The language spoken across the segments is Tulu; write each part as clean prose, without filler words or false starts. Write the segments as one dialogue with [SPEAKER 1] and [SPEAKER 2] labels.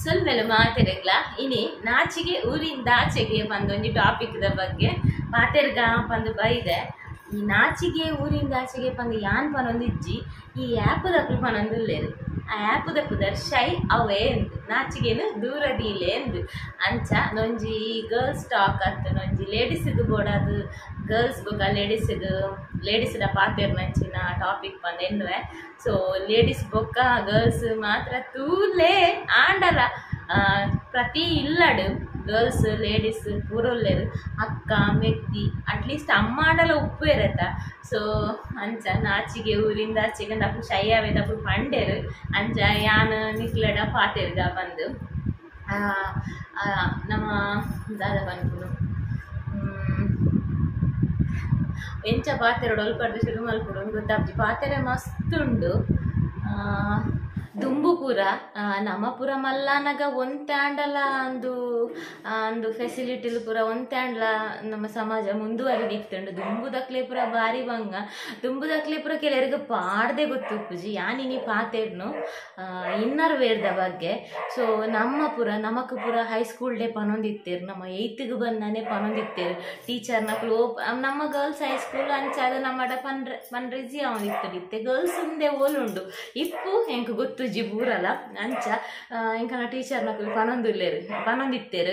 [SPEAKER 1] ಸೊಲ್ಮೆಲು ಮಾತೆರೆಗ್ಲ ಇನಿ ನಾಚಿಗೆ ಊರಿಂದಾಚೆಗೆ ಪಂದೊಂಜಿ ಟಾಪಿಕ್ the ಬಗ್ಗೆ ಪಾತೆರ್ಗ ಪಂದು ಬೈದೆ. ಈ ನಾಚಿಗೆ ಊರಿಂದಾಚೆಗೆ ಪಂದು ಯಾನ್ ಪನೊಂದಿಜ್ಜಿ, ಈ ಆ್ಯಪ್ ದಕ್ಲು ಪನೊಂದುಲ್ಲೆರ್. ಆ ಆ್ಯಪ್ ದ ಪುದರ್ ಶೈ ಅವೇ ಎಂದ್, ನಾಚಿಗೆನು ದೂರದೀಲೆ ಎಂದ್. ಅಂಚ ನೊಂಜಿ ಗರ್ಲ್ಸ್ ಟಾಕ್ ಅತ್ತು ನೊಂಜಿ ಲೇಡೀಸ್ಗ್ ಬೋಡಾದ್ ಗರ್ಲ್ಸ್ ಬೊಕ ಲೇಡೀಸ್ಗ್ ಲೇಡೀಸ್ದ ಪಾತೆರ್ನಂಚಿನ ಟಾಪಿಕ್ ಪಂದ್ ಎನ್ನುವೆ. ಸೊ ಲೇಡೀಸ್ ಬೊಕ್ಕ ಗರ್ಲ್ಸ್ ಮಾತ್ರ ತೂಲೆ ಆಂಡಲ ಪ್ರತಿ ಇಲ್ಲಡ್ ಗರ್ಲ್ಸ್ ಲೇಡೀಸ್ ಪೂರೊಲ್ಲೆರ್, ಅಕ್ಕ ಮೆಗ್ದಿ ಅಟ್ಲೀಸ್ಟ್ ಅಮ್ಮ ಆಂಡಲ ಉಪ್ಪುವೆರತ. ಸೊ ಅಂಚ ನಾಚಿಗೆ ಊರಿಂದಾಚೆಗೆ ಅಪ್ಪು ಶೈ ಆವೇದ ಅಪ್ಪು ಪಂಡೆರ್. ಅಂಚ ಯಾನ್ ನಿಕ್ಲೆಡ ಪಾತೆರ್ಗ ಪಂದ್ ನಮ್ಮ ದಾದ ಪನ್ಪುನು ಎಂಚ ಪಾತೆರೊಡು ಒಲ್ಪಡ್ದು ಶುರು ಮಲ್ಪೊಡು ಗೊತ್ತಾಪ್ಜಿ. ಪಾತೆರೆ ಮಸ್ತ್ ಉಂಡು. ದುಂಬು ಪೂರ ನಮ ಪೂರ ಮಲ್ಲಾನಗ ಒಂತೆ ಆಂಡಲ ಅಂದು ಅಂದು ಫೆಸಿಲಿಟಿಲು ಪೂರ ಒಂತೆ ಆಂಡಲ ನಮ್ಮ ಸಮಾಜ ಮುಂದುವರಿದಿತ್ತುಂಡು. ದುಂಬುದಕ್ಲೆ ಪೂರ ಬಾರಿ ಬಂಗ, ದುಂಬುದಕ್ಲೆ ಪೂರ ಕೆಲವರಿಗೆ ಪಾಡ್ದೆ ಗೊತ್ತುಪ್ಪುಜಿ. ಯಾನಿನಿ ಪಾತೆರ್ನು ಇನ್ನರ್ ವೇರ್ದ ಬಗ್ಗೆ. ಸೊ ನಮ್ಮ ಪೂರ ನಮಕ್ ಪೂರ ಹೈಸ್ಕೂಲ್ ಡೇ ಪನೊಂದಿತ್ತೇರು, ನಮ್ಮ ಏಯ್ತ್ಗ್ ಬಂದಾನೆ ಪನೊಂದಿತ್ತೇರು ಟೀಚರ್ನಕ್ಲು. ನಮ್ಮ ಗರ್ಲ್ಸ್ ಹೈಸ್ಕೂಲ್ ಅಂಚಾದ ನಮ್ಮಡ ಪನ್ರೆ ಪನ್ರೆಜಿ ಅವನಿತ್ತು ಇತ್ತೆ ಗರ್ಲ್ಸ್ ಉಂದೆ ಓಲುಂಡು ಇಪ್ಪು ಎಂಕ್ ಗೊತ್ತು ಪೂರಲ. ಅಂಚ ಎಂಕನ ಟೀಚರ್ ನಕುಲು ಪನೊಂದುಲ್ಲೆರ್ ಪನೊಂದಿತ್ತೇರು,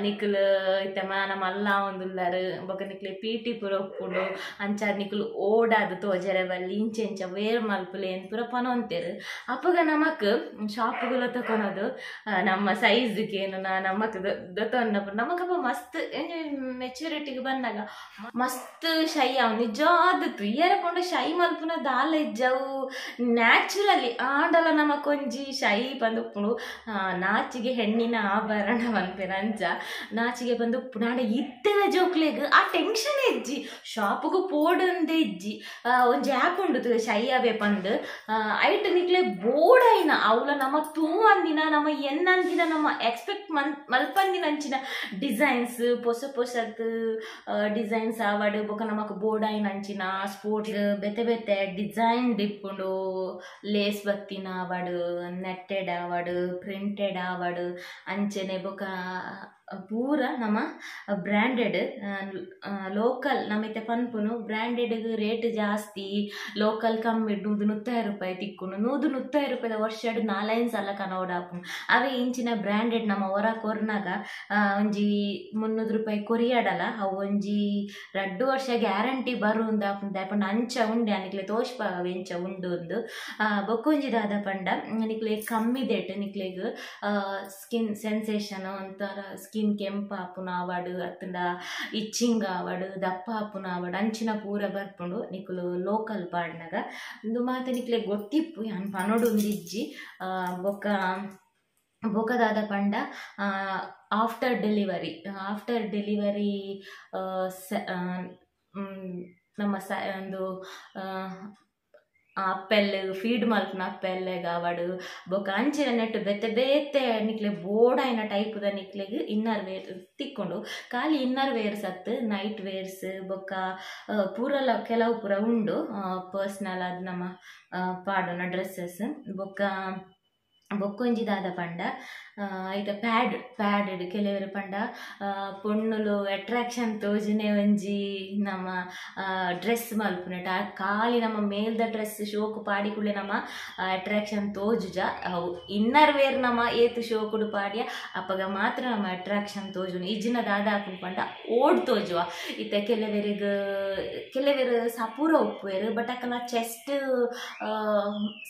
[SPEAKER 1] ನಿಕ್ಲು ಇತ್ತೆ ಮಾನ ಮಲ್ಲ ಆವೊಂದುಲ್ಲರ್ ಬೊಕ ನಿಕ್ಲೆ ಪಿ ಟಿ ಪೂರ ಉಪ್ಪುಂಡು, ಅಂಚ ನಿಕ್ಲು ಓಡಾದ್ ತೋಜರೆ ಬಲ್ಲಿ ಇಂಚ ಇಂಚ ವೇರ್ ಮಲ್ಪುಲೆ ಅಂದ್ ಪೂರ ಪನೊಂತೇರು. ಅಪಗ ನಮಕ್ ಶಾಪುಗುಲ ತಕೊನೋದು ನಮ್ಮ ಸೈಜ್ಗೆ ನಮಕ್ ದೊತೊನ್ನಪುರ ನಮಕಪ್ಪ ಮಸ್ತ್ ಮೆಚುರಿಟಿಗೆ ಬಂದಾಗ ಮಸ್ತ್ ಶೈ ಅವು ನಿಜಾದ್ ತುಯ್ಯರ ಪಂಡ ಶೈ ಮಲ್ಪುನ ದಾಲ ಇಜ್ಜವು ನ್ಯಾಚುರಲಿ. ಆಂಡಲ ನಮಕೊಂಜಿ ಶೈ ಪಂದ್ ಉಪ್ಪುಂಡು, ನಾಚಿಗೆ ಹೆಣ್ಣಿನ ಆಭರಣ ಪನ್ಪೆರ್. ಅಂಚ ನಾಚಿಗೆ ಬಂದು ಉಪ್ಪುಂಡು. ಆಂಡ ಇತ್ತೆದ ಜೋಕ್ಲೆಗ್ ಆ ಟೆನ್ಷನ್ ಇಜ್ಜಿ, ಶಾಪುಗು ಪೋಡುಂದೇ ಇಜ್ಜಿ. ಒಂಜಿ ಆ್ಯಪ್ ಉಂಡು ಶೈ ಅವೇ ಪಂದ್, ಐಟ್ ನಿಕ್ಲೆ ಬೋಡಾಯಿನ ಅವ್ಲ ನಮ ತೂವಂದಿನ ನಮ ಎನ್ನಂದಿನ ನಮ ಎಕ್ಸ್ಪೆಕ್ಟ್ ಮಲ್ಪಂದಿನಂಚಿನ ಡಿಸೈನ್ಸ್, ಪೊಸ ಪೊಸತ್ ಡಿಸೈನ್ಸ್ ಆವಡ್ ಬೊಕ ನಮಕ್ ಬೋಡಾಯಿನಂಚಿನ ಸ್ಪೋರ್ಟ್ಸ್ ಬೇತೆ ಬೇತೆ ಡಿಸೈನ್ ಇಪ್ಪುಂಡು. ಲೇಸ್ ಬತ್ತಿನ ಆವಡ್, ನೆಟ್ಟೆಡ್ ಆವಡ್, ಪ್ರಿಂಟೆಡ್ ಆವಡ್, ಅಂಚನೆ ಬೊಕ ಪೂರ ನಮ ಬ್ರ್ಯಾಂಡೆಡ್ ಲೋಕಲ್ ನಮಿತೆ ಪನ್ಪುನು ಬ್ರ್ಯಾಂಡೆಡ್ ರೇಟ್ ಜಾಸ್ತಿ, ಲೋಕಲ್ ಕಮ್ಮಿ 130 ರೂಪಾಯಿ ತಿಕ್ಕುನು. 130 ರೂಪಾಯಿದ ವರ್ಷಡ್ 4-5 ಸಲ ಕನೋಡಾಪುನು. ಅವೇ ಇಂಚಿನ ಬ್ರ್ಯಾಂಡೆಡ್ ನಮ್ಮ ಹೊರ ಕೊರ್ನಾಗ ಒಂಜಿ 300 ರೂಪಾಯಿ ಕೊರಿಯಾಡಲ ಅವು ಒಂಜಿ 2 ವರ್ಷ ಗ್ಯಾರಂಟಿ ಬರುಂದು ಆಪುಂಡು. ಪಂಡ ಅಂಚ ಉಂಡೆ ನಿಕ್ಲೆ ತೋಷ್ಪಾಗ ಎಂಚ ಉಂಡು ಅಂದು. ಬೊಕ್ಕೊಂಜಿ ದಾದ ಪಂಡ ನಿಕ್ಲೆ ಕಮ್ಮಿ ದೇಟ್ ನಿಕ್ಲೆಗ್ ಸ್ಕಿನ್ ಸೆನ್ಸೇಷನ್ ಒಂಥರ ಸ್ಕಿನ್ ಕೆಂಪು ಆಪುನ ಆವಡ್ ಅತ್ತಂಡ ಇಚ್ಚಿಂಗ್ ಆವಡ್ ದಪ್ಪ ಆಪುನ ಆವಡ್ ಅಂಚಿನ ಪೂರ ಬರ್ಪುಂಡು ನಿಕುಲು ಲೋಕಲ್ ಪಾಡ್ನಗ. ಉಂದು ಮಾತ ನಿಕ್ಲೆ ಗೊತ್ತಿಪ್ಪು, ಯಾನ್ ಪನೊಡು ಉಂದಿಜ್ಜಿ. ಬೊಕ ಬೊಕ ದಾದ ಪಂಡ ಆಫ್ಟರ್ ಡೆಲಿವರಿ, ಆಫ್ಟರ್ ಡೆಲಿವರಿ ನಮ್ಮ ಸ ಒಂದು ಅಪ್ಪೆಲ್ ಫೀಡ್ ಮಲ್ಪುನ ಅಪ್ಪೆಲ್ಲೆಗ್ ಆವಡ್ ಬೊಕ ಅಂಚಿನ ನೆಟ್ ಬೇತೆ ಬೇತೆ ನಿಕ್ಲೆ ಬೋಡಾಯಿನ ಟೈಪುದ ನಿಕ್ಲೆಗ್ ಇನ್ನರ್ ವೇರ್ ತಿಕ್ಕೊಂಡು. ಖಾಲಿ ಇನ್ನರ್ ವೇರ್ಸ್ ಅತ್ತು, ನೈಟ್ ವೇರ್ಸ್ ಬೊಕ ಪೂರಲ ಕೆಲವು ಪೂರ ಉಂಡು ಪರ್ಸ್ನಲ್ ಆದ್ ನಮ್ಮ ಪಾಡುನ ಡ್ರೆಸ್ಸಸ್. ಬೊಕ ಬೊಕ್ಕೊಂಜಿ ದಾದ ಪಂಡ ಐತ ಪ್ಯಾಡ್ ಪ್ಯಾಡೆಡ್ ಕೆಲವರು ಪಂಡ ಪೊಣ್ಣುಲು ಅಟ್ರಾಕ್ಷನ್ ತೋಜುನೆ ಒಂಜಿ ನಮ್ಮ ಡ್ರೆಸ್ ಮಲ್ಪುನೆಟ ಖಾಲಿ ನಮ್ಮ ಮೇಲ್ದ ಡ್ರೆಸ್ ಶೋಕು ಪಾಡಿ ಕೂಡಲೇ ನಮ್ಮ ಅಟ್ರಾಕ್ಷನ್ ತೋಜುಜ. ಅವು ಇನ್ನರ್ ವೇರ್ ನಮ್ಮ ಏತು ಶೋಕುಡು ಪಾಡಿಯ ಅಪಗ ಮಾತ್ರ ನಮ್ಮ ಅಟ್ರಾಕ್ಷನ್ ತೋಜುನು. ಇಜ್ಜಿನ ದಾದ ಆಪುಂಡು ಪಂಡ ಓಡ್ ತೋಜುವ. ಇತ್ತೆ ಕೆಲವರಿಗೆ ಕೆಲವರು ಸಪೂರ ಉಪ್ಪುವೆರ್, ಬಟ್ ಅಕಲ್ನ ಚೆಸ್ಟ್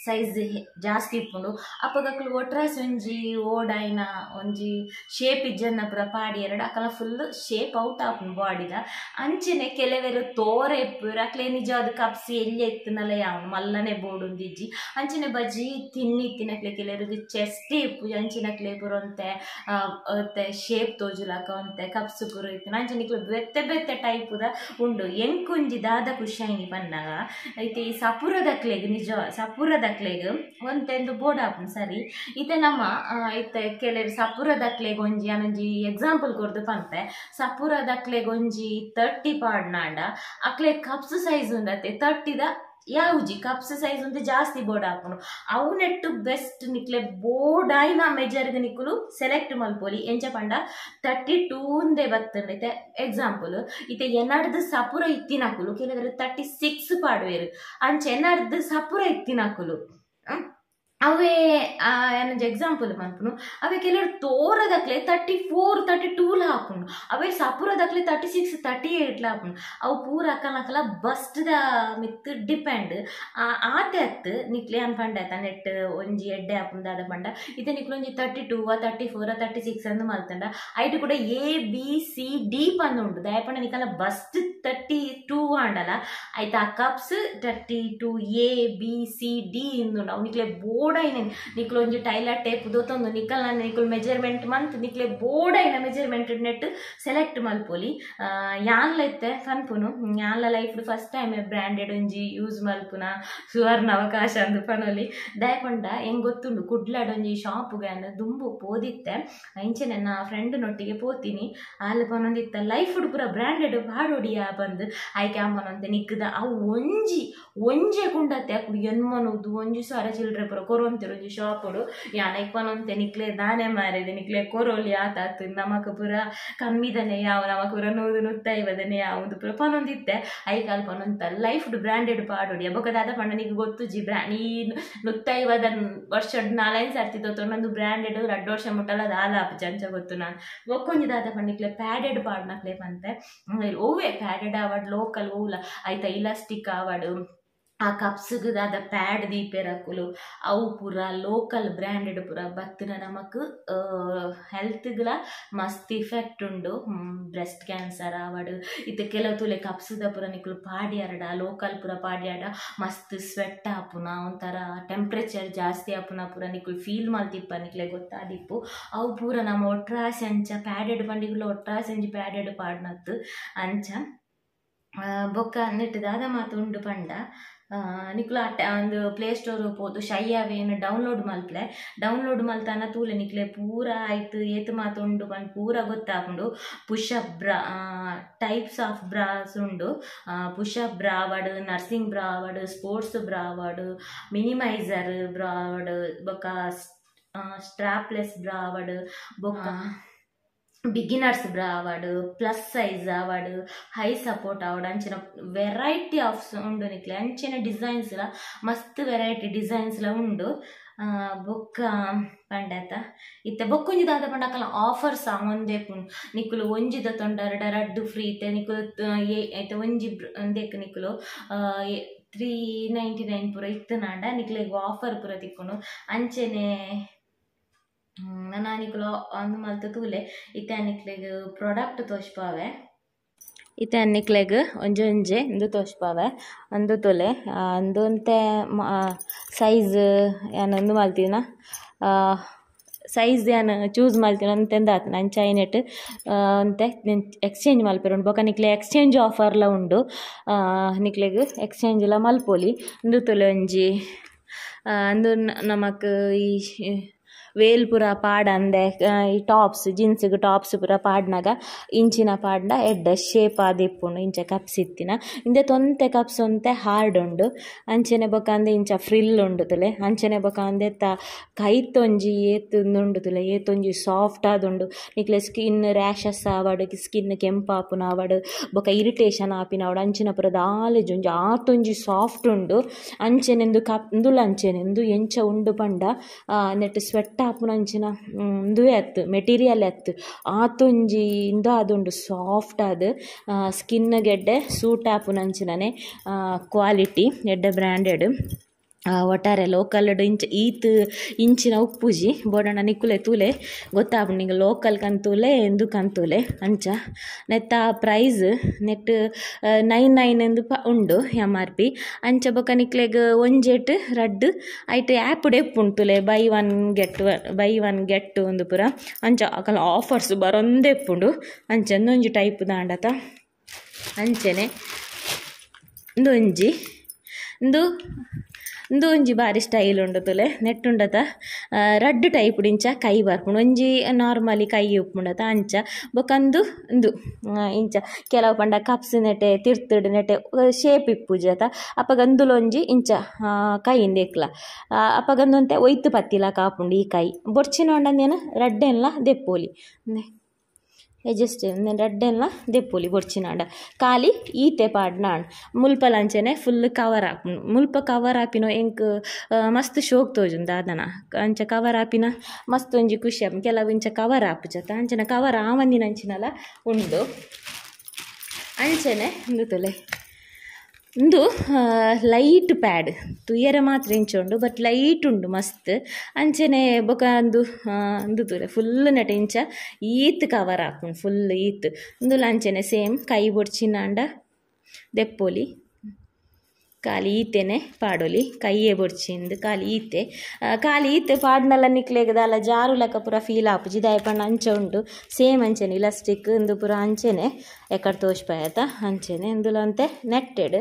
[SPEAKER 1] ಸೈಜ್ ಜಾಸ್ತಿ ಇಪ್ಪುಂಡು. ಅಪಗ ಅಕುಲು ಒಟ್ರಾಸ್ ಒಂಜಿ ಓಡಾಯಿನ ಒಂಜಿ ಶೇಪ್ ಇಜ್ಜನ್ನ ಪೂರ ಪಾಡಿಯೆರಡು ಅಕಲ್ನ ಫುಲ್ ಶೇಪ್ ಔಟ್ ಆಪುಂಡು ಬಾಡಿದ. ಅಂಚನೆ ಕೆಲವರು ತೋರೆ ಇಪ್ಪುವೆರ್, ಅಕ್ಲೆ ನಿಜವಾದ ಕಪ್ಸಿ ಎಲ್ಲಿ ಎತ್ತುನಲ ಯಾವನು ಮಲ್ಲನೆ ಬೋಡುಂದಿಜ್ಜಿ. ಅಂಚನೆ ಬಜಿ ತಿನ್ನಿ ಇತ್ತಿನಕ್ಲೆ ಕೆಲವರಿಗೆ ಚೆಸ್ಟ್ ಇಪ್ಪು, ಅಂಚಿನಕ್ಲೆ ಪೂರ ಒಂತೆ ಒಂತೆ ಶೇಪ್ ತೋಜುಲಕ ಒಂತೆ ಕಪ್ಸು ಪೂರ ಇತ್ತಿನ. ಅಂಚನೆ ನಿಕ್ಲು ಬೇತೆ ಬೇತೆ ಟೈಪುದ ಉಂಡು. ಎಂಕೊಂಜಿ ದಾದ ಖುಷಿ ಪನ್ನಾಗ ಐತೆ ಈ ಸಪುರದಕ್ಲೆಗ್ ನಿಜ ಸಪುರದಕ್ಲೆಗ್ ಒಂತೆಂದು ಬೋರ್ಡ್ ಆಪುಂಡು ಸರಿ. ಇತ್ತೆ ನಮ್ಮ ಇತ್ತೆ ಕೆಲವರು ಸಪುರದಕ್ಲೆಗ್ ಒಂಜಿ ಯಾನೊಂಜಿ ಎಕ್ಸಾಂಪಲ್ ಕೊರ್ದು ಪನ್ಪೆ. ಸಪುರದಕ್ಲೆಗ್ ಒಂಜಿ 30 ಪಾಡ್ನಾಂಡ ಅಕ್ಲೆ ಕಪ್ಸ್ ಸೈಜ್ ಉಂಡತ್ತೆ 30ದ ಯಾವುಜಿ ಕಪ್ಸ್ ಸೈಜ್ ಒಂತೆ ಜಾಸ್ತಿ ಬೋರ್ಡ್ ಆಪುಂಡು ಅವು ನೆಟ್ಟು ಬೆಸ್ಟ್ ನಿಕ್ಲೆ ಬೋರ್ಡ್ ಆಯಿನ ಮೆಜರ್ಗ್ ನಿಕುಲು ಸೆಲೆಕ್ಟ್ ಮಲ್ಪೊಲಿ ಎಂಚ ಪಂಡ 32 ಉಂದೆ ಬತ್ತಂಡ ಇತ್ತೆ ಎಕ್ಸಾಂಪಲ್ ಇತ್ತೆ ಎನ್ನಡ್ದು ಸಪುರ ಇತ್ತಿನಕುಲು ಕೆಲವರು 36 ಪಾಡುವೆರು ಅಂಚ ಎನ್ನಡ್ದು ಸಪುರ ಇತ್ತಿನಕುಲು ಅವೇ ಏನಂಜ ಎಕ್ಸಾಂಪಲ್ ಮನ್ಪುನು ಅವೇ ಕೆಲವರು ತೋರದಕ್ಲೆ 34 32 ಲ ಹಾಪುಂಡು ಅವೇ ಸಪುರದಕ್ಲೆ 36 38 ಲ ಹಾಪುಂಡು ಅವು ಪೂರ ಅಕಲ್ನಕಲ ಬಸ್ಟ್ದ ಮಿತ್ ಡಿಪೆಂಡ್ ಆತೆ ಅತ್ತು ನಿಕ್ಲೆ ಅನ್ ಪಂಡ ಆಯ್ತಾ ನೆಟ್ ಒಂಜಿ ಎಡ್ಡೆ ಹಾಪುಂಡು ದಾದ ಪಂಡ ಇತ್ತೆ ನಿಕ್ಲು ಒಂಜಿ 32 34 36 ಅಂದು ಮಲ್ತಂಡ ಐಟು ಕೂಡ ಎ ಬಿ ಸಿ ಡಿ ಪಂದು ಉಂಡು ದಯಪಂಡ ನಿಕಲ ಬಸ್ಟ್ 32 ಆಂಡಲ ಆಯ್ತಾ cups 32 A B C D ಇಂದುಂಡು ಅವು ನಿಕ್ಲೆ ಬೋರ್ಡ್ ನಿಕ್ಲು ಒಂಜಿ ಟೈಲರ್ ಟೇಪ್ ದೋತೊಂದು ನಿಕಲ್ನ ನಿಕುಲು ಮೆಜರ್ಮೆಂಟ್ ಮಂತ್ ನಿಕ್ಲೆ ಬೋರ್ಡ್ ಐನ ಮೆಜರ್ಮೆಂಟ್ ನೆಟ್ ಸೆಲೆಕ್ಟ್ ಮಲ್ಪೊಲಿ ಯಾನ್ಲ ಇತ್ತೆ ಪನ್ಪುನು ಯಾನ್ಲ ಲೈಫ್ ಫಸ್ಟ್ ಟೈಮ್ ಬ್ರ್ಯಾಂಡೆಡ್ ಒಂಜಿ ಯೂಸ್ ಮಲ್ಪುನ ಸುವರ್ಣ ಅವಕಾಶ ಅಂದು ಪನೊಲಿ ದಯಪಂಡ ಹೆಂಗೆ ಗೊತ್ತುಂಡು ಕುಡ್ಲಾಡ್ ಒಂಜಿ ಶಾಪುಗೆ ಅಂದ ದುಂಬು ಪೋದಿತ್ತೆ ಇಂಚೆ ನನ್ನ ಫ್ರೆಂಡ್ ನೊಟ್ಟಿಗೆ ಪೋತೀನಿ ಅಲ್ಲಿ ಪನೊಂದಿತ್ತ ಲೈಫ್ ಪೂರ ಬ್ರ್ಯಾಂಡೆಡ್ ಪಾಡೋಡಿಯಾ ಬಂದು ಆಯ್ಕೆ ಅಮ್ಮನಂತೆ ನಿಕ್ಕದ ಅವು ಒಂಜಿ ಒಂಜೆ ಕುಂಡತ್ತೆ ಅಕ್ಕುಡು ಎನ್ಮನೋದು ಒಂಜಿ ಸಾರ ಚಿಲ್ಲರೆ ಪೂರ ಕೊರೊಂತಿರು ಒಂಜಿ ಶಾಪುಡು ಯಾನೈಕ್ ಪನೊಂತೆ ನಿಕ್ಲೆ ದಾನೆ ಮಾರಿದೆ ನಿಕ್ಲೆ ಕೊರೋಲಿ ಆತಾತು ನಮಕ ಪೂರ ಕಮ್ಮಿದನೆ ಯಾವ ನಮಕ ಪೂರ 150 ಯಾವುದು ಪೂರ ಪನೊಂದಿತ್ತೆ ಐಕಾಲ್ ಪನೊಂತ ಲೈಫ್ ಬ್ರ್ಯಾಂಡೆಡ್ ಪಾಡೋಡಿ ಬೊಕ ದಾದ ಪಂಡ ನಿಕ್ ಗೊತ್ತುಜಿ ಬ್ರ್ಯಾಂಡ್ ಈ 150 ವರ್ಷ 4-5 ಸರ್ತಿ ತೊಗೊಂಡು ಬ್ರ್ಯಾಂಡೆಡ್ 2 ವರ್ಷ ಮುಟ್ಟಲ್ಲ ದಾದ ಆಪುಜಿ ಅಂಚ ಗೊತ್ತು ನಾನು ಒಕ್ಕೊಂಜಿ ದಾದ ಪಂಡ ನಿಕ್ಲೆ ಪ್ಯಾಡೆಡ್ ಪಾಡ್ನಕ್ಲೆ ಪಂತೆ ಓವೇ ಪ್ಯಾಡೆಡ್ ಆವಡ್ ಲೋಕಲ್ ಓಲ ಆಯ್ತಾ ಇಲಾಸ್ಟಿಕ್ ಆವಡು ಆ ಕಪ್ಸ್ಗೆ ದಾದ ಪ್ಯಾಡ್ ದೀಪೆರಕುಲು ಅವು ಪೂರ ಲೋಕಲ್ ಬ್ರ್ಯಾಂಡೆಡ್ ಪೂರ ಬತ್ತಿನ ನಮಕ್ ಹೆಲ್ತ್ಗ್ಲ ಮಸ್ತ್ ಇಫೆಕ್ಟ್ ಉಂಡು ಬ್ರೆಸ್ಟ್ ಕ್ಯಾನ್ಸರ್ ಆವಡು ಇತ್ತೆ ಕೆಲವು ತುಲೆ ಕಪ್ಸ್ದ ಪೂರ ನಿಕುಲು ಪಾಡ್ಯಾರಡ ಲೋಕಲ್ ಪೂರ ಪಾಡ್ಯಾಡ ಮಸ್ತ್ ಸ್ವೆಟ್ ಆಪುನ ಒಂಥರ ಟೆಂಪ್ರೇಚರ್ ಜಾಸ್ತಿ ಆಪುನ ಪೂರ ನಿಕುಲು ಫೀಲ್ ಮಲ್ತಿಪ್ಪ ನಿಕ್ಲೆ ಗೊತ್ತಾದಿಪ್ಪು ಅವು ಪೂರ ನಮ್ಮ ಒಟ್ರಾಸಿ ಅಂಚ ಪ್ಯಾಡೆಡ್ ಬಂಡಿಗುಲ ಒಟ್ರಾಸಿ ಅಂಚ ಪ್ಯಾಡೆಡ್ ಪಾಡ್ನತ್ತು ಅಂಚ ಬೊಕ್ಕ ನೆಟ್ ದಾದ ಮಾತು ಉಂಡು ಪಂಡ ನಿಕ್ಲು ಅಟ್ಟ ಒಂದು ಪ್ಲೇ ಸ್ಟೋರ್ ಪೋದು ಶಯ್ಯಾವೇನು ಡೌನ್ಲೋಡ್ ಮಲ್ಪ್ಲೆ ಡೌನ್ಲೋಡ್ ಮಲ್ತಾನ ತೂಲೆ ನಿಕ್ಲೆ ಪೂರ ಆಯ್ತು ಏತು ಮಾತು ಉಂಡು ಪಂಡ್ ಪೂರ ಗೊತ್ತಾಪುಂಡು push up bra types of bras ಉಂಡು ಪುಷಪ್ ಬ್ರಾ ಆವಡ್ ನರ್ಸಿಂಗ್ ಬ್ರಾ ಆವಡ್ ಸ್ಪೋರ್ಟ್ಸ್ ಬ್ರಾ ಆವಡ್ ಮಿನಿಮೈಸರ್ ಬ್ರಾ ಆವಡ್ ಬೊಕ್ಕ ಸ್ಟ್ರಾಪ್ಲೆಸ್ ಬ್ರಾ ಆವಡ್ ಬೊಕ್ಕ ಬಿಗಿನರ್ಸ್ ಬ್ರಾ ಆವಡ್ ಪ್ಲಸ್ ಸೈಜ್ ಆವಡ್ ಹೈ ಸಪೋರ್ಟ್ ಆವಡ್ ಅಂಚಿನ ವೆರೈಟಿ ಆಫ್ ಉಂಡು ನಿಕ್ಲೆ ಅಂಚಿನ ಡಿಸೈನ್ಸ್ ಲ ಮಸ್ತ್ ವೆರೈಟಿ ಡಿಸೈನ್ಸ್ ಲ ಉಂಡು ಬೊಕ್ಕ ಪಂಡಾತ ಇತ್ತೆ ಬೊಕ್ಕೊಂಜಿ ದಾದ ಪಂಡ ಅಕಲ್ನ ಆಫರ್ಸ್ ಒಂದೇ ಪುಂಡು ನಿಕುಲು ಒಂಜಿದ ತೊಂಡರಡ ರಡ್ಡು ಫ್ರೀ ಇತ್ತೆ ನಿಕುಲು ಇತ್ತೆ ಒಂಜಿ ಒಂದೇಕ್ ನಿಕುಲು 399 ಪೂರ ಇತ್ತನಾಂಡ ನಿಕ್ಲೆಗ್ ಆಫರ್ ಪೂರ ತಿಕ್ಕುಂಡು ಅಂಚೆನೆ ನಾನು ನಿಕುಲು ಅಂದು ಮಲ್ತ ತೂಲೆ ಇತ್ತೆ ನಿಕ್ಲೆಗ್ ಪ್ರಾಡಕ್ಟ್ ತೋಜ್ಪಾವೆ ಇತ್ತೆ ನಿಕ್ಲೆಗ್ ಒಂಜಿ ಒಂಜೆ ಇಂದು ತೋಜ್ಪಾವೆ ಅಂದು ತೊಲೆ ಅಂದೊಂತೆ ಸೈಜ್ ಯಾನ್ ಅಂದು ಮಲ್ತಿನ ಸೈಜ್ ಯಾನ್ ಚೂಸ್ ಮಲ್ತಿನ ಅಂತೆಂದ ಆತನ ಅಂಚ ಐನೆಟ್ ಅಂತೆ ಎಕ್ಸ್ಚೇಂಜ್ ಮಲ್ಪೆರ್ ಉಂಡು ಬೊಕ ನಿಕ್ಲೆ ಎಕ್ಸ್ಚೇಂಜ್ ಆಫರ್ಲ ಉಂಡು ನಿಕ್ಲೆಗ್ ಎಕ್ಸ್ಚೇಂಜ್ ಲ ಮಲ್ಪೊಲಿ ಇಂದು ತೊಲೆ ಒಂಜಿ ಅಂದು ನಮಕ್ ಈ ವೇಲ್ ಪೂರ ಪಾಡಂದೆ ಈ ಟಾಪ್ಸ್ ಜೀನ್ಸ್ಗ್ ಟಾಪ್ಸ್ ಪೂರ ಪಾಡ್ನಾಗ ಇಂಚಿನ ಪಾಡ್ಂಡ ಎಡ್ಡೆ ಶೇಪ್ ಆದಿಪ್ಪುಂಡು ಇಂಚ ಕಪ್ಸ್ ಇತ್ತಿನ ಇಂದೆ ತೊಂತೆ ಕಪ್ಸ್ ಒಂತೆ ಹಾರ್ಡ್ ಉಂಡು ಅಂಚನೆ ಬೊಕ ಅಂದೆ ಇಂಚ ಫ್ರಿಲ್ ಉಂಡು ತುಲೆ ಅಂಚನೆ ಬೊಕ ಅಂದೆ ತ ಕೈತೊಂಜಿ ಏತ್ ಉಂಡು ತುಲೆ ಏತೊಂಜಿ ಸಾಫ್ಟ್ ಆದುಂಡು ನಿಕ್ಲೆ ಸ್ಕಿನ್ ರ್ಯಾಷಸ್ ಆವಡ್ ಸ್ಕಿನ್ ಕೆಂಪಾಪುನ ಆವಡ್ ಬೊಕ ಇರಿಟೇಷನ್ ಆಪಿನ ಆವಡ್ ಅಂಚಿನ ಪೂರ ದಾಲೆಜ್ ಒಂಜಿ ಆತೊಂಜಿ ಸಾಫ್ಟ್ ಉಂಡು ಅಂಚೆನೆಂದು ಕಪ್ ಇಂದುಲ ಅಂಚೆನೆಂದು ಎಂಚ ಉಂಡು ಪಂಡ ನೆಟ್ ಸ್ವೆಟ್ ಆಪುನ ಅಂಚಿನ ಇಂದುವೆ ಅತ್ತು ಮೆಟೀರಿಯಲ್ ಅತ್ತು ಆತೊಂಜಿ ಇಂದು ಆದುಂಡು ಸಾಫ್ಟ್ ಆದ್ ಸ್ಕಿನ್ ಗೆಡ್ಡೆ ಸೂಟ್ ಆಪುನ ಅಂಚಿನನೆ ಕ್ವಾಲಿಟಿ ಎಡ್ಡೆ ಬ್ರ್ಯಾಂಡೆಡ್ ಒಟ್ಟಾರೆ ಲೋಕಲ್ ಇಂಚ ಈತ್ ಇಂಚಿನ ಉಪ್ಪುಜಿ ಬೋಡಣ್ಣ ನಿಕ್ಕುಲೆ ತೂಲೆ ಗೊತ್ತಾಪುಂಡು ನಿಂಗೆ ಲೋಕಲ್ ಕಂತೂಲೆ ಎಂದು ಕಂತೂಲೆ ಅಂಚ ನೆತ್ತ ಪ್ರೈಸ್ ನೆಟ್ 99 ಎಂದು ಉಂಡು ಎಮ್ ಆರ್ ಪಿ ಅಂಚ ಬೊಕ ನಿಕ್ಲೆಗ್ ಒಂಜೆಟ್ ರಡ್ಡು ಐಟ್ app ಎಪ್ಪುಂಡು ತುಲೆ buy one get one buy one get two ಒಂದು ಪೂರ ಅಂಚ ಅಕಲ್ ಆಫರ್ಸ್ ಬರೊಂದೇ ಎಪ್ಪುಂಡು ಅಂಚ ಒಂಜಿ ಟೈಪ್ ದಾಂಡತ ಅಂಚೆನೆ ಇಂದೊಂಜಿ ಇಂದು ಉಂದು ಒಂಜಿ ಬಾರಿ ಸ್ಟೈಲ್ ಉಂಡು ತುಲೆ ನೆಟ್ಟುಂಡತ ರಡ್ಡ್ ಟೈಪ್ ಇಂಚ ಕೈ ಬರ್ಪುಂಡು ಒಂಜಿ ನಾರ್ಮಲಿ ಕೈ ಉಪ್ಪುಂಡತ ಅಂಚ ಬೊಕ ಉಂದು ಉಂದು ಇಂಚ ಕೆಲವು ಪಂಡ ಕಪ್ಸ್ ನೆಟೆ ತಿರ್ತುಡು ನೆಟೆ ಶೇಪ್ ಇಪ್ಪುಜತ ಅಪಗ ಅಂದುಲೊಂಜಿ ಇಂಚ ಕೈ ಇಂದೆಕ್ಲ ಅಪಗ ಅಂದೊಂತೆ ಒಯ್ತು ಪತ್ತಿಲ ಕಾಪುಂಡು ಈ ಕೈ ಬೊಡ್ಚಿನೊಂಡಂದೇನು ರಡ್ಡೆನ್ಲ ದೆಪ್ಪೋಲಿ ಜಸ್ಟ್ ರಡ್ಡೆನ್ಲ ದೆಪ್ಪೋಲಿ ಬೊಡ್ಚಿನಾಂಡ ಖಾಲಿ ಈತೆ ಪಾಡ್ನಾಂಡ್ ಮುಲ್ಪ ಲಂಚನೆ ಫುಲ್ ಕವರ್ ಆಪುಂಡು ಮುಲ್ಪ ಕವರ್ ಆಪಿನ ಎಂಕ್ ಮಸ್ತ್ ಶೋಕ್ ತೋಜುಂಡು ದಾದನ ಅಂಚ ಕವರ್ ಆಪಿನ ಮಸ್ತ್ ಒಂಜಿ ಖುಷಿ ಆಪುಂಡು ಕೆಲವು ಇಂಚ ಕವರ್ ಆಪುಜತ ಅಂಚನೆ ಕವರ್ ಆವಂದಿನ ಅಂಚಿನಲ ಉಂಡು ಅಂಚನೆ ಉಂದು ತುಲೆ ಉಂದು ಲೈಟ್ ಪ್ಯಾಡ್ ತುಯ್ಯರೆ ಮಾತ್ರ ಇಂಚ ಉಂಡು ಬಟ್ ಲೈಟ್ ಉಂಡು ಮಸ್ತ್ ಅಂಚನೆ ಬೊಕ ಉಂದು ಉಂದು ತೂಲೆ ಫುಲ್ ನೆಟ ಇಂಚ ಈತ್ ಕವರ್ ಆಪುಂಡು ಫುಲ್ ಈತ್ ಉಂದುಲ ಅಂಚನೆ ಸೇಮ್ ಕೈ ಬೊಡ್ಚಿನಾಂಡ ದೆಪ್ಪೊಲಿ ಖಾಲಿ ಈತೆನೆ ಪಾಡೊಲಿ ಕೈಯೇ ಬೊಡ್ಚಿಂದು ಖಾಲಿ ಈತೆ ಖಾಲಿ ಈತೆ ಪಾಡ್ನಲ್ಲ ನಿಕ್ಲೆಗ್ ದಾಲ ಜಾರು ಲೆಕ್ಕ ಪೂರ ಫೀಲ್ ಆಪುಜಿ ದಾಯೆ ಪಂಡ ಅಂಚ ಉಂಡು ಸೇಮ್ ಅಂಚನೆ ಇಲಾಸ್ಟಿಕ್ ಉಂದು ಪೂರ ಅಂಚನೆ ಎಕಡ್ ತೋಜ್ಪಾಯತ ಅಂಚನೆ ಇಂದುಲ ಅಂತೆ ನೆಟ್ಟೆಡ್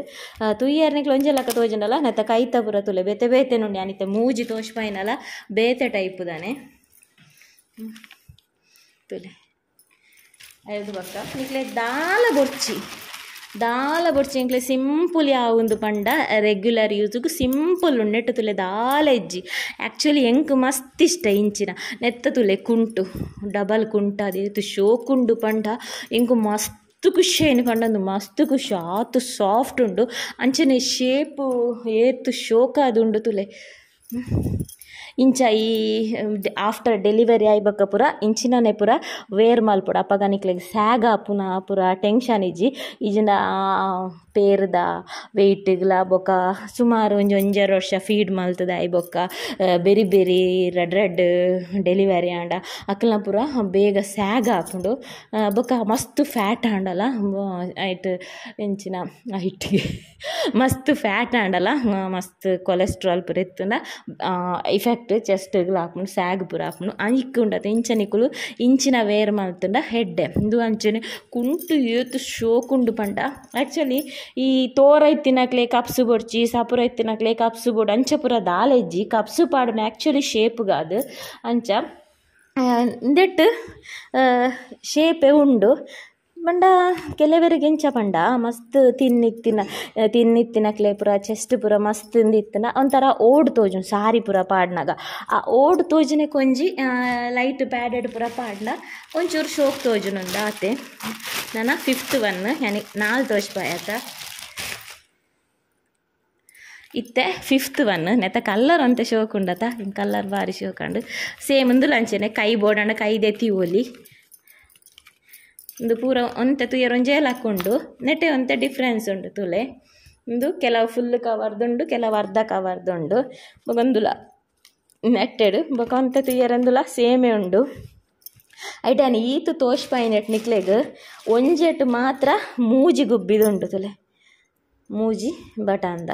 [SPEAKER 1] ತುಯ್ಯರ್ ನಿಕ್ಲು ಒಂಜೆ ಲೆಕ್ಕ ತೋಜುಂಡಲ ನೆತ್ತ ಕೈತ ಪೂರ ತುಲೆ ಬೇತೆ ಬೇತೆ ನುಂಡಿ ಅನಿತೆ ಮೂಜಿ ತೋಜ್ಪಾಯಿನಲ ಬೇತೆ ಟೈಪ್ ದಾನೆ ತುಲೆ ಐದು ಬೊಕ್ಕ ನಿಕ್ಲೆ ದಾಲ ಬೊಡ್ಚಿ ದಾಲ ಬೊಡ್ಚಿ ಎಂಕ್ಲೆ ಸಿಂಪಲ್ ಯಾವುಂದು ಪಂಡ ರೆಗ್ಯುಲರ್ ಯೂಸ್ಗ್ ಸಿಂಪಲ್ ಉಂಡು ನೆಟ್ಟ ತುಲೆ ದಾಲ ಇಜ್ಜಿ ಆ್ಯಕ್ಚುಲಿ ಎಂಕ್ ಮಸ್ತ್ ಇಷ್ಟ ಇಂಚಿನ ನೆತ್ತ ತುಲೆ ಕುಂಟು ಡಬಲ್ ಕುಂಟ ಅದು ಶೋಕುಂಡು ಪಂಡ ಎಂಕ್ ಮಸ್ತ್ ಖುಷಿ ಆಯ್ನು ಪಂಡ ಮಸ್ತ್ ಖುಷಿ ಆತು ಸಾಫ್ಟ್ ಉಂಡು ಅಂಚನೆ ಶೇಪು ಏತು ಶೋಕ ಅದು ತುಲೆ ಇಂಚ ಈ ಆಫ್ಟರ್ ಡೆಲಿವರಿ ಆಯ್ಬೊಕ್ಕ ಪೂರ ಇಂಚಿನನೆ ಪೂರ ವೇರ್ ಮಲ್ಪೊಡು ಅಪಗ ನಿಕ್ಲೆಗ್ ಸ್ಯಾಗ್ ಆಪುನ ಪೂರ ಟೆನ್ಷನ್ ಇಜ್ಜಿ ಇಜ್ಜಿಂಡ ಪೇರ್ದ ವೆಯ್ಟ್ಗ್ಲ ಬೊಕ್ಕ ಸುಮಾರು ಒಂಜಿ ಒಂಜರೆ ವರ್ಷ ಫೀಡ್ ಮಲ್ತದ ಆಯ್ಬೊಕ್ಕ ಬೆರಿ ಬೆರಿ ರಡ್ ರಡ್ ಡೆಲಿವರಿ ಆಂಡ ಅಕಲ್ನ ಪೂರ ಬೇಗ ಸ್ಯಾಗ್ ಆಪುಂಡು ಬೊಕ್ಕ ಮಸ್ತ್ ಫ್ಯಾಟ್ ಆಂಡಲ ಐಟ್ ಎಂಚಿನ ಐಟಿಗೆ ಮಸ್ತ್ ಫ್ಯಾಟ್ ಆಂಡಲ ಮಸ್ತ್ ಕೊಲೆಸ್ಟ್ರಾಲ್ ಪೂರ ಇತ್ತುಂಡ ಇಫೆಕ್ಟ್ ಚೆಸ್ಟ್ಗ್ಲ ಆಪುಂಡು ಸ್ಯಾಗ್ ಪೂರ ಆಪುಂಡು ಐಕ್ ಉಂಡತ ಇಂಚ ನಿಕುಲು ಇಂಚಿನ ವೇರ್ ಮಲ್ತುಂಡ ಹೆಡ್ಡೆ ಇಂದು ಅಂಚನೆ ಕುಂಟು ಏತ್ ಶೋಕುಂಡು ಪಂಡ ಆ್ಯಕ್ಚುಲಿ ಈ ತೋರ ಇತ್ತಿನಕ್ಲೆ ಕಪ್ಸು ಬೊಡ್ಚಿ ಸಪುರ ಇತ್ತಿನಕ್ಲೆ ಕಪ್ಸು ಬೋಡು ಅಂಚ ಪೂರ ದಾಲ ಇಜ್ಜಿ ಕಪ್ಸು ಪಾಡುನ ಆ್ಯಕ್ಚುಲಿ ಶೇಪ್ಗಾದ್ ಅಂಚ ಇಂದೆಟ್ ಶೇಪೆ ಉಂಡು ಪಂಡ ಕೆಲವರಿಗೆ ಎಂಚ ಪಂಡ ಮಸ್ತ್ ತಿನ್ನಿತ್ತಿನಕ್ಲೆ ಪೂರ ಚೆಸ್ಟ್ ಪೂರ ಮಸ್ತ್ ತಿಂದಿತ್ತಿನ ಒಂಥರ ಓಡ್ ತೋಜುಂಡು ಸಾರಿ ಪೂರ ಪಾಡ್ನಾಗ ಆ ಓಡ್ ತೋಜುನೆ ಒಂಜಿ ಲೈಟ್ ಪ್ಯಾಡೆಡ್ ಪೂರ ಪಾಡ್ನ ಒಂಚೂರು ಶೋಕ್ ತೋಜುನುಂಡು ಆತೆ ನನ್ನ ಫಿಫ್ತ್ ಒನ್ ಯಾನಿ ನಾಲ್ ತೋಜ್ಪಾಯತ ಇತ್ತೆ ಫಿಫ್ತ್ ಒನ್ ನೆತ್ತ ಕಲ್ಲರ್ ಅಂತೆ ಶೋಕ್ ಉಂಡತ ಕಲ್ಲರ್ ಬಾರಿ ಶೋಕಂಡು ಸೇಮ್ ಉಂದುಲ ಅಂಚನೆ ಕೈ ಬೋಡಂಡ ಕೈ ದೆತ್ತಿ ಒಲಿ ಉಂದು ಪೂರ ಒಂತೆ ತುಯ್ಯರ ಒಂಜೇ ಲಕ್ಕ ನೆಟ್ಟೆ ಒಂತೆ ಡಿಫ್ರೆನ್ಸ್ ಉಂಡು ತುಲೆ ಉಂದು ಕೆಲವು ಫುಲ್ ಕವರ್ದುಂಡು ಕೆಲವು ಅರ್ಧ ಕವರ್ದುಂಡು ಬೊಕ ಉಂದುಲ ನೆಟ್ಟೆಡ್ ಬೊಕ ಒಂತೆ ತುಯ್ಯರಂದುಲ ಸೇಮೇ ಉಂಡು ಐಟ್ ಯಾನ್ ಈತ್ ತೋಜ್ಪಾಯಿನೆಟ್ ನಿಕ್ಲೆಗ್ ಒಂಜೆಟ್ ಮಾತ್ರ ಮೂಜಿ ಗುಬ್ಬಿದುಂಡು ತುಲೆ ಮೂಜಿ ಬಟನ್ದ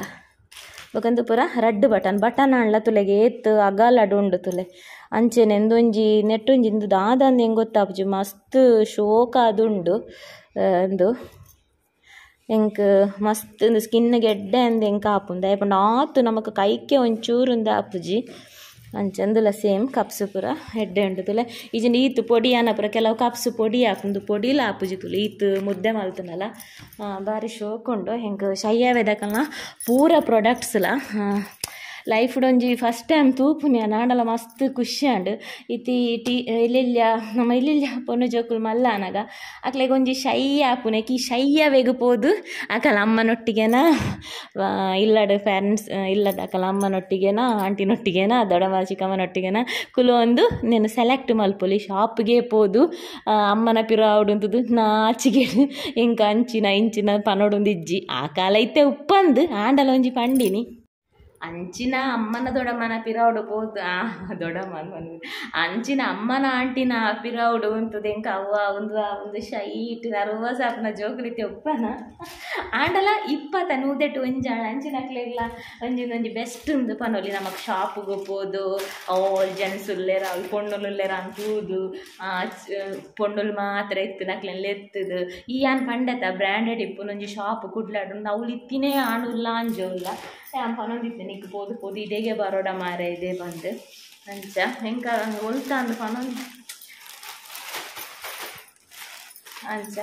[SPEAKER 1] ಬೊಕ ಪೂರ ರಡ್ಡ್ ಬಟನ್ ಬಟನ್ ಆಂಡ್ಲ ತುಲೆಗ್ ಏತ್ ಅಗಲಡ್ ಉಂಡು ತುಲೆ ಅಂಚನೆ ಉಂದೊಂಜಿ ನೆಟ್ಟೊಂಜಿ ಇಂದು ದಾದಂದ್ ಎಂಕ್ ಗೊತ್ತಾಪುಜಿ ಮಸ್ತ್ ಶೋಕಾದುಂಡು ಉಂದು ಎಂಕ್ ಮಸ್ತ್ ಉಂದು ಸ್ಕಿನ್ಗೆ ಎಡ್ಡೆ ಅಂದ್ ಎಂಕ್ ಆಪುಂಡು ದಾಯೆ ಪಂಡ ಆತ್ ನಮಕ್ ಕೈಕೆ ಒಂಚೂರು ಉಂದು ಆಪುಜಿ ಅಂಚ ಉಂದುಲ ಸೇಮ್ ಕಪ್ಸು ಪೂರ ಎಡ್ಡೆ ಉಂಡು ತುಲೆ ಇಜ್ಜಿಂಡ ಈತ್ ಪೊಡಿ ಆನ ಪೂರ ಕೆಲವು ಕಪ್ಸು ಪೊಡಿ ಆಪುಂಡು ಪೊಡಿಲ ಆಪುಜಿ ತುಲೆ ಈತ್ ಮುದ್ದೆ ಮಲ್ತುಂಡಲ ಬಾರಿ ಶೋಕ್ ಉಂಡು ಎಂಕ್ ಶಯ್ಯವೆದಕಲ್ನ ಪೂರ ಪ್ರಾಡಕ್ಟ್ಸ್ಲ ಲೈಫ್ ಒಂಜಿ ಫಸ್ಟ್ ಟೈಮ್ ತೂಪುನಿ ಆಂಡಲ ಮಸ್ತ್ ಖುಷಿ ಆಂಡ್ ಇತಿ ಟಿ ಇಲ್ಲೆಲ್ಲ ನಮ್ಮ ಇಲ್ಲೆಲ್ಲ ಪೊಣ್ಣು ಜೋಕುಲು ಮಲ್ಲ ಆನಗ ಅಕ್ಲೆಗ್ ಒಂಜಿ ಶೈ ಆಪುನೆ ಈ ಶೈಯವೆಗ್ ಪೋದು ಅಕಲ್ ಅಮ್ಮನೊಟ್ಟಿಗೆನ ಇಲ್ಲಡ್ ಪೇರೆಂಟ್ಸ್ ಇಲ್ಲದ ಅಕಲ್ ಅಮ್ಮನೊಟ್ಟಿಗೆನ ಆಂಟಿನೊಟ್ಟಿಗೆನ ದೊಡ್ಡಮ್ಮ ಚಿಕ್ಕಮ್ಮನೊಟ್ಟಿಗೆನ ಕುಲೊಂದು ನೆನ್ ಸೆಲೆಕ್ಟ್ ಮಲ್ಪೊಲಿ ಶಾಪ್ಗೆ ಪೋದು ಅಮ್ಮನ ಪಿರಾವುಡು ನಾಚಿಗೆ ಎಂಕ್ ಅಂಚಿನ ಇಂಚಿನ ಪನೊಡುಂದು ಇಜ್ಜಿ ಆ ಕಾಲ ಇತ್ತೆ ಉಪ್ಪಂದು ಆಂಡಲ ಒಂಜಿ ಪಂಡಿನಿ ಅಂಚಿನ ಅಮ್ಮನ ದೊಡ್ಡಮ್ಮನ ಪಿರೌಡು ಪೋದು ದೊಡ್ಡಮ್ಮ ಅಂಚಿನ ಅಮ್ಮನ ಆಂಟಿನ ಪಿರೌಡು ಉಂತುದು ಎಂಕ್ ಅವ್ವ ಉಂದು ಒಂದು ಶೈಟ್ ನರ್ವಸ್ ಆಪುನ ಜೋಕುಲಿತ್ತೆ ಉಪ್ಪನ ಆಂಡಲ ಇಪ್ಪತ್ತ ನೂದೆಟ್ ಒಂಜಾಣ ಅಂಚಿನಕ್ಲೆಗ್ಲ ಒಂಜಿಂದೊಂಜಿ ಬೆಸ್ಟ್ ಉಂದು ಪನೊಲಿ ನಮಕ್ ಶಾಪುಗು ಪೋದು ಆಲ್ ಜೆಂಟ್ಸ್ ಉಲ್ಲೆರ ಅವು ಪೊಣ್ಣುಲು ಉಲ್ಲೆರ ಅಂದ್ ತೂದು ಪೊಣ್ಣುಲು ಮಾತ್ರ ಇತ್ತಿನಕ್ಲೆನ್ ಲೆತ್ತುದು ಈ ಯಾನ್ ಪಂಡತ ಬ್ರ್ಯಾಂಡೆಡ್ ಇಪ್ಪುನ ಒಂಜಿ ಶಾಪ್ ಕುಡ್ಲಡ್ ಉಂಡು ಅವ್ಲು ಇತ್ತಿನೇ ಆಣುಲ್ಲ ಅಂಜೋಲ್ಲ ಯಾನ್ ಪನೊಂದಿತ್ತೆ ನಿಕ್ಕ್ ಪೋದು ಪೋದು ಇಡೆಗೆ ಬರೋಡ ಮಾರೆ ಇದೇ ಬಂದು ಅಂಚ ಎಂಕ ಒಲ್ತ ಅಂದ್ ಪನೊಂದು ಅಂಚ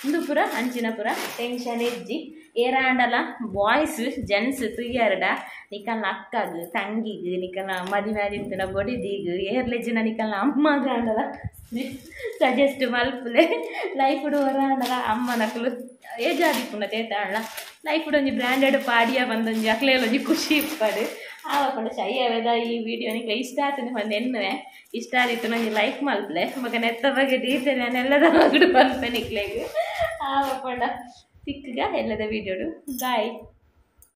[SPEAKER 1] ಉಂದು ಪೂರ ಅಂಚಿನ ಪೂರ ಟೆನ್ಷನ್ ಇಜ್ಜಿ ಏರಾಂಡಲ ಬಾಯ್ಸ್ ಜೆಂಟ್ಸ್ ತುಯ್ಯಾರಡ ನಿಕಲ್ನ ಅಕ್ಕಗ್ ತಂಗಿಗ್ ನಿಕಲ್ನ ಮದಿಮೆ ಆದಿತ್ತಿನ ಬೊಡಿದಿಗ್ ಏರ್ಲೆಜ್ಜಿನ ನಿಕಲ್ನ ಅಮ್ಮಗ್ ಆಂಡಲ ಸಜೆಸ್ಟ್ ಮಲ್ಪುಲೆ ಲೈಫ್ ಹೊರಾಂಡಲ ಅಮ್ಮನಕುಲು ಏಜ್ ಆದಿಪ್ಪುನ ತೇತಾಂಡ ಲೈಫ್ ಒಂಜಿ ಬ್ರ್ಯಾಂಡೆಡ್ ಪಾಡಿಯ ಬಂದೊಂಜಿ ಅಕ್ಲೆಲ ಒಂಜಿ ಖುಷಿ ಇಪ್ಪಡು ಆವಪಂಡ ಶೈ ಅವೆದ ಈ ವಿಡಿಯೋ ನಿಕ್ಲೆ ಇಷ್ಟ ಆತನೆ ಪಂದ್ ಎನ್ನುವೆ ಇಷ್ಟ ಆದಿತ್ತು ಒಂಜಿ ಲೈಕ್ ಮಲ್ಪುಲೆ ಬೊಕ ನೆತ್ತ ಬಗ್ಗೆ ಡೀಟೇಲ್ ಎಲ್ಲದ ಮಗಡು ಪನ್ಪೆ ನಿಕ್ಲೆಗ್ ಆವಪಂಡ ತಿಕ್ಕಗ ಎಲ್ಲದ ವಿಡಿಯೋಡು ಬಾಯ್.